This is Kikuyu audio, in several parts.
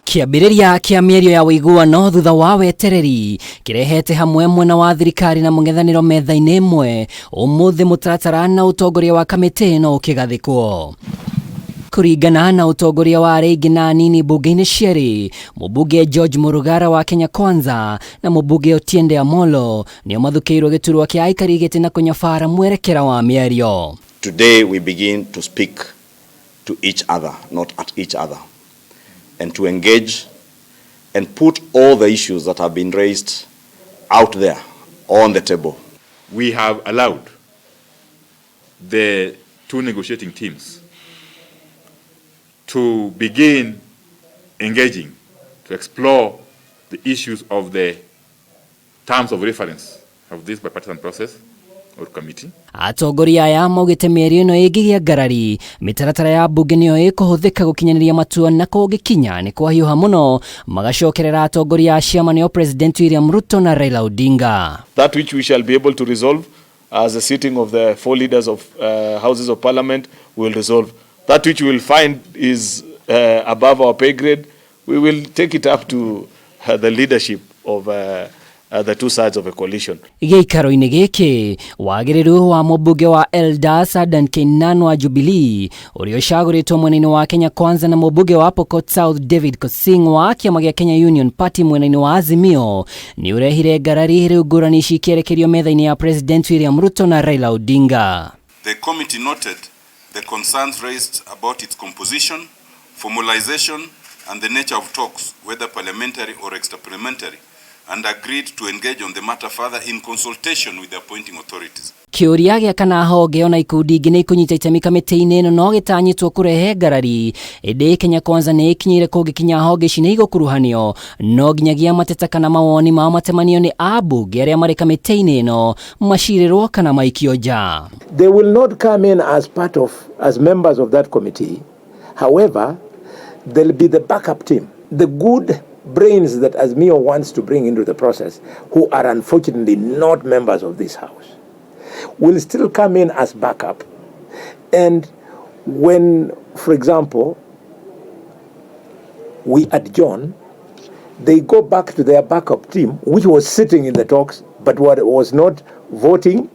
Kĩambĩrĩria kĩa mĩario ya ũiguano thutha wa wetereri kĩrehete hamwe mwena wa thirikari na mũng'ethanĩro metha-inĩ ĩmwe. Ũmũthĩ mũtaratara na ũtongoria wa kamĩtĩ no ũkĩgathĩkwo. Kũringana na ũtongoria wa arĩa aingĩ na anini mbunge-inĩ cierĩ, mũmbunge George Murugara wa Kenya Kwanza na mũmbunge Otiende Amollo nĩo mathukĩirwo gĩturwa kĩa aikari gĩtĩ na kũnyabara mwerekera wa mĩario. Today we begin to speak to each other, not at each other, and to engage and put all the issues that have been raised out there on the table. We have allowed the two negotiating teams to begin engaging to explore the issues of the terms of reference of this bipartisan process or committee. Atongoria aya maugĩte mĩario ĩno ĩngĩgĩa ngarari, mĩtaratara ya mbunge nĩyo ĩkũhũthĩka gũkinyanĩria matua na kũngĩkinya nĩ kwahiũha mũno magacokerera atongoria a ciama nĩo President William Ruto na Raila Odinga. That which we shall be able to resolve as a sitting of the four leaders of houses of parliament will resolve. That which we will find is above our pay grade, we will take it up to the leadership of the two sides of a coalition. Gĩikaro-inĩ gĩkĩ wagĩrĩru wa mũmbunge wa Eldas Adan Keynan wa Jubilee ũrĩa ũcagũrĩtwo mwena-inĩ wa Kenya Kwanza na mũmbunge wa Pokot South David Pkosing wa kĩama gĩa Kenya Union Party mwena-inĩ wa Azimio nĩ ũrehire ngarari rĩu ngũrani ici ikĩerekerio metha-inĩ ya President William Ruto na Raila Odinga. The committee noted the concerns raised about its composition, formalization and the nature of talks, whether parliamentary or extra-parliamentary, and agreed to engage on the matter further in consultation with the appointing authorities. Kĩũria gĩa kana honge ona ikundi ingĩ nĩ ikũnyita itemi kamĩtĩ-inĩ ĩno no gĩtanyĩtwo kũrehe ngarari, ĩndĩ Kenya Kwanza nĩ ĩkinyĩire kũngĩkinya honge ici nĩ igũkuruhanio no nginyagia mateta kana mawoni mao matemanio nĩ ambunge arĩa marĩ kamĩtĩ-inĩ ĩno macirĩrwo kana maikio nja. They will not come in as part of, as members of that committee. However, they'll be the backup team, the good brains that Azimio wants to bring into the process, who are unfortunately not members of this house, will still come in as backup. And when, for example, we adjourn, they go back to their backup team, which was sitting in the talks, but what was not voting,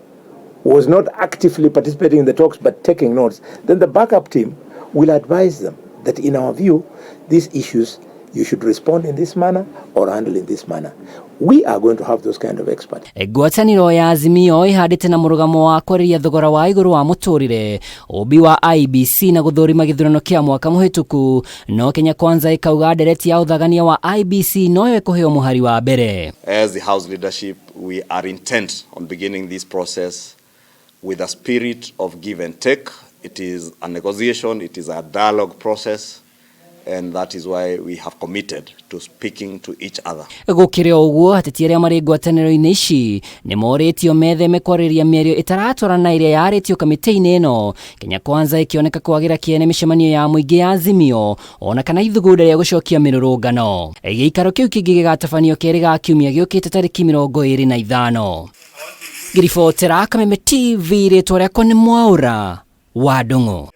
was not actively participating in the talks, but taking notes. Then the backup team will advise them that in our view, these issues, you should respond in this manner or handle in this manner. We are going to have those kind of experts. Ngwatanĩro ya Azimio ĩhandĩte na mũrũgamo wa kwarĩria thogora wa igũrũ wa mũtũrĩre, ũmbi wa IEBC na gũthũrima gĩthurano kĩa mwaka mũhĩtũku, no Kenya Kwanza ĩkauga ndereti ya ũthagania wa IEBC noyo ĩkũheo mũhari wa mbere. As the House leadership, we are intent on beginning this process with a spirit of give and take. It is a negotiation, it is a dialogue process, and that is why we have committed to speaking to each other. Gũkĩrĩ o ũguo, ateti arĩa marĩ ngwatanĩro-inĩ ici nĩ morĩtio metheme kwarĩrĩria mĩario ĩtaratwarana ĩrĩa yarĩtio kamĩtĩ-inĩ ĩno, Kenya Kwanza ĩkĩoneka kwagĩra kĩene mĩcemanio ya mũingĩ ya Azimio ona kana ithugunda rĩa gũcokia mĩrũrũngano. Gĩikaro kĩu kĩngĩ gĩgatabanio kerĩ ga kiumia gĩũkĩte tarĩki 25. Ngĩribotera Kameme TV, rĩtwa rĩakwa nĩ Mwaũra wa Ndung'u.